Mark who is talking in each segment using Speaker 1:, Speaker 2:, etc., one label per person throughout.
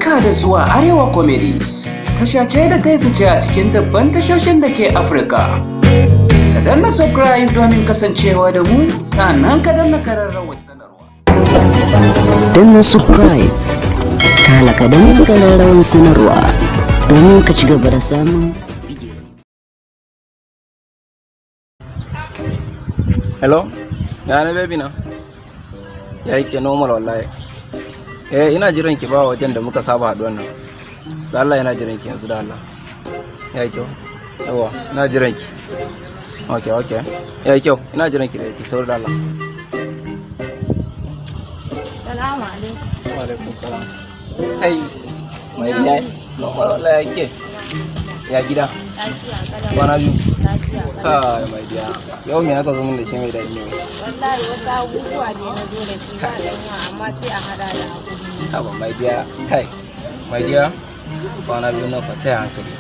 Speaker 1: Barka da zuwa Arewa Comedies. Tasha ce da ta yi fice a cikin dabban tashoshin da ke Afirka. Ka danna subscribe domin kasancewa da mu, sannan ka danna kararrawar sanarwa.
Speaker 2: Danna subscribe, kana ka danna kararrawar sanarwa domin ka ci gaba da samun bidiyo.
Speaker 3: Hello? Ya ne, baby na? Ya yake? Normal wallahi. Eh, ina jiran ki ba wajen da muka saba haduwan nan. Da Allah ina jiran ki yanzu, da Allah. Ya yi kyau. Yawa, ina jiran ki. Okay. Ya yi kyau, ina jiran ki da ki sauri, da Allah.
Speaker 4: Salamu alaikum.
Speaker 3: Wa alaikum salam. Ai, mai gida. Normal wallahi, ya ke. Ya gida?
Speaker 4: Lafiya kalau.
Speaker 3: Kwana biyu.
Speaker 4: Lafiya kalau.
Speaker 3: Kai, mai gida. Yau me aka zo min da shi mai daɗi ne?
Speaker 4: Wallahi wasu abubuwa ne na zo da shi, ba dan yawa, amma sai a hada da hakuri.
Speaker 3: Haba, mai gida. Kai, mai gida. Kwana biyu nan fa sai a hankali.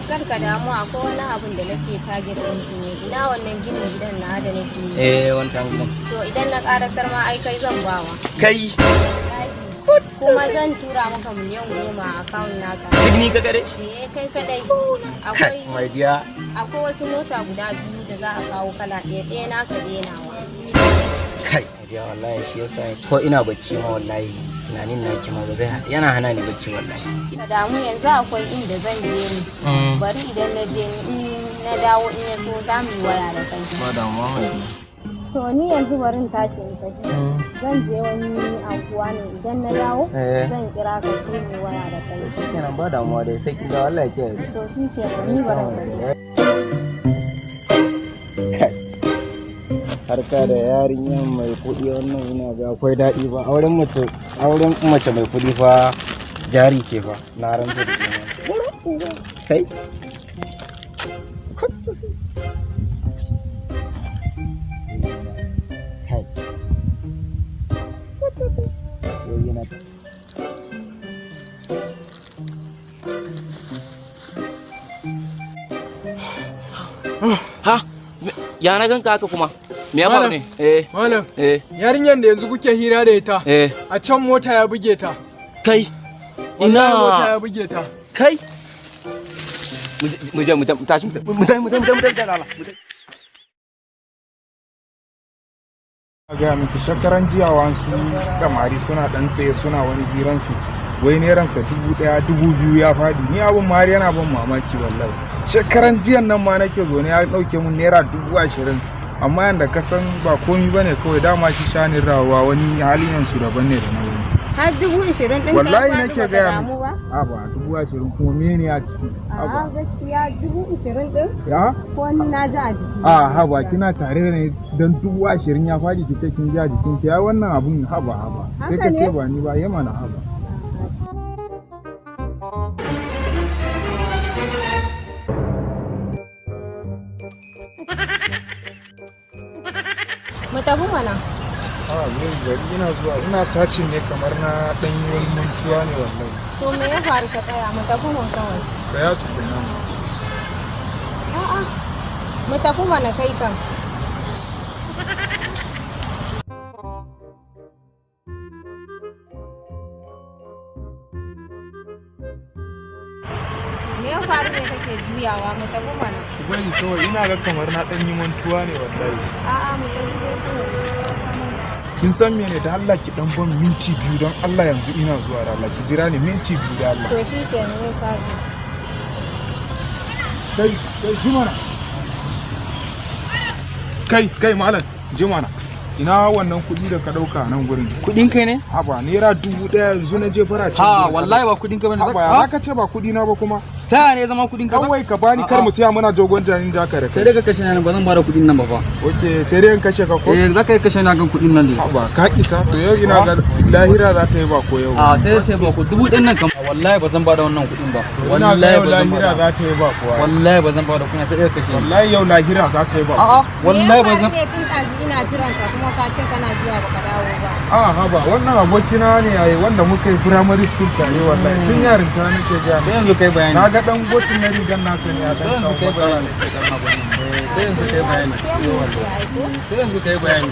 Speaker 4: Kar ka damu, akwai wani abun da nake target ɗin shi ne. Ina wannan ginin gidan na da nake yi.
Speaker 3: Eh, wancan gidan.
Speaker 4: To, idan na karasar ma ai kai zan bawa.
Speaker 3: Kai.
Speaker 4: Wallahi. Kuma zan tura maka miliyan 10 a account naka.
Speaker 3: Duk ni ka gare?
Speaker 4: Eh, kai kadai.
Speaker 3: Kai,
Speaker 4: Akwai
Speaker 3: my dear.
Speaker 4: akwai wasu mota guda biyu da za a kawo, kala ɗaya, ɗaya naka, ɗaya nawa.
Speaker 3: Kai, my dear, wallahi shi yasa ko ina bacci ma, wallahi tunanin naki ma ba zai yana hana ni bacci wallahi.
Speaker 4: Ka damu, yanzu akwai inda zan je ni. Bari idan na je ni, in na dawo, in ya so za mu yi waya da kai.
Speaker 3: Ba damuwa, my dear.
Speaker 4: To, ni yanzu bari in tashi in tafi. Zan je wani anguwa ne, idan na dawo zan kira ka sai mu yi waya da kai.
Speaker 3: Kenan, ba damuwa dai, sai kin ga, wallahi kiyaye.
Speaker 4: To shi kenan, ni bari in tafi.
Speaker 3: Kai. Harka da yarinya mai kuɗi wannan ina ga akwai daɗi ba. Auren mace mai kuɗi fa jari ce fa, na rantsa da girman. Kai. Kai. Yau yana Ha, ya na ganka haka kuma? Me ya faru ne? Eh.
Speaker 5: Malam,
Speaker 3: Eh.
Speaker 5: yarinyar da yanzu kuke hira da ita, a can mota ya buge ta.
Speaker 3: Kai.
Speaker 5: Wallahi mota
Speaker 3: Ina.
Speaker 5: ya buge ta.
Speaker 3: Kai. Mu je, mu je, mu tashi, mu tafi, mu tafi, mu tafi, mu tafi, da Allah. Mu tafi.
Speaker 6: Gaya miki, shekaran jiya wasu samari suna dan tsaye suna wani hiransu, wai neransa 1000, 2000 ya faɗi. Ni abun ma har yana ban mamaki wallahi. Shekaran jiyan nan ma nake zo ne ya ɗauke mun naira 20,000, amma yanda ka san ba komi bane kawai. Dama shi shanin rawa wani halin yansu daban ne da na wani.
Speaker 4: Har 20,000 ɗin ka
Speaker 6: Wallahi
Speaker 4: faɗi,
Speaker 6: nake
Speaker 4: baka
Speaker 6: gaya
Speaker 4: damu ba?
Speaker 6: A ba 20,000 kuma mene a ciki?
Speaker 4: A'a,
Speaker 6: Haba.
Speaker 4: gaskiya 20,000 ɗin
Speaker 6: Ya.
Speaker 4: ko ni na ji a jiki.
Speaker 6: A haba, kina tare da ni don 20,000 ya faɗi ki ce kin ji a jikin ki? Ya wannan abun, haba haba, sai
Speaker 4: Haka
Speaker 6: ka ce
Speaker 4: ne?
Speaker 6: ba ni ba ya mana, haba.
Speaker 4: Mu tafi mana.
Speaker 6: A ne, bari, ina zuwa, ina sacin ne kamar na ɗan yi wani mantuwa ne wallahi.
Speaker 4: To, me ya faru ka tsaya? Mu tafi mun kawai.
Speaker 6: Saya tukunna.
Speaker 4: A'a. Mu tafi mana kai kan. Me ya faru ne kake juyawa? Mu tafi mana.
Speaker 6: Ki bari kawai, ina ga kamar na ɗan yi mantuwa ne wallahi.
Speaker 4: A'a, mu tafi dai kawai.
Speaker 6: Kin san mene? Da Allah ki dan ban minti 2, don Allah, yanzu ina zuwa, da Allah ki jira ni minti 2, da Allah.
Speaker 4: To shi kenan, ya ka zo.
Speaker 6: Kai, kai, ji mana. Kai, kai, malam, ji mana. Ina wannan kuɗi da ka ɗauka a nan gurin?
Speaker 7: Kudin kai ne?
Speaker 6: Haba, naira 1000 yanzu na je fara cin
Speaker 7: Ha,
Speaker 6: gurin.
Speaker 7: wallahi ba kudin ka bane.
Speaker 6: Haba, ya ka ce ba kuɗi na ba kuma?
Speaker 7: Ta yaya ne zama kudin ka?
Speaker 6: Kawai ka bani, kar mu siya muna jogon janin jaka da
Speaker 7: Sai
Speaker 6: kai.
Speaker 7: dai ka kashe ni, ba zan bada kudin nan ba fa.
Speaker 6: Ok, sai dai in kashe ka ko?
Speaker 7: Eh, za ka yi kashe ni akan kudin nan ne.
Speaker 6: Haba, ka isa. To yau ina ga lahira za ta yi ba ko yau.
Speaker 7: A sai dai ba ku 1000 nan kam. Wallahi ba zan bada wannan kudin ba.
Speaker 6: Ina ga
Speaker 7: Wallahi
Speaker 6: yau
Speaker 7: ba zan
Speaker 6: lahira
Speaker 7: bada.
Speaker 6: za ta yi ba ko.
Speaker 7: Wallahi ba zan bada kudin, sai dai ka kashe ni.
Speaker 6: Wallahi yau lahira za ta yi ba.
Speaker 7: A'a, wallahi ba zan
Speaker 4: Me ya faru ne? Tun ɗazu ina jiran ka kuma ka ce kana zuwa baka dawo ba.
Speaker 6: A haba, wannan abokina ne yayi wanda muka yi primary school tare wallahi. Tun yarinta nake ga.
Speaker 7: Sai yanzu kai bayani.
Speaker 6: Na ga dan gotin na rigan nasa ne ya
Speaker 7: Sai
Speaker 6: dan
Speaker 7: yanzu
Speaker 6: samu
Speaker 7: kai
Speaker 6: matsala
Speaker 7: bayani.
Speaker 6: ne ke dan abun nan.
Speaker 7: Sai yanzu kai bayani.
Speaker 4: Sai mu wuce ai ko?
Speaker 7: Sai yanzu kai bayani.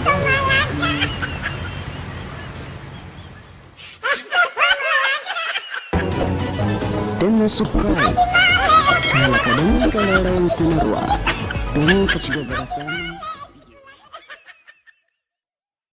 Speaker 2: Danna subscribe, kana ka danna ƙararrawar sanarwa domin ka ci gaba da samun.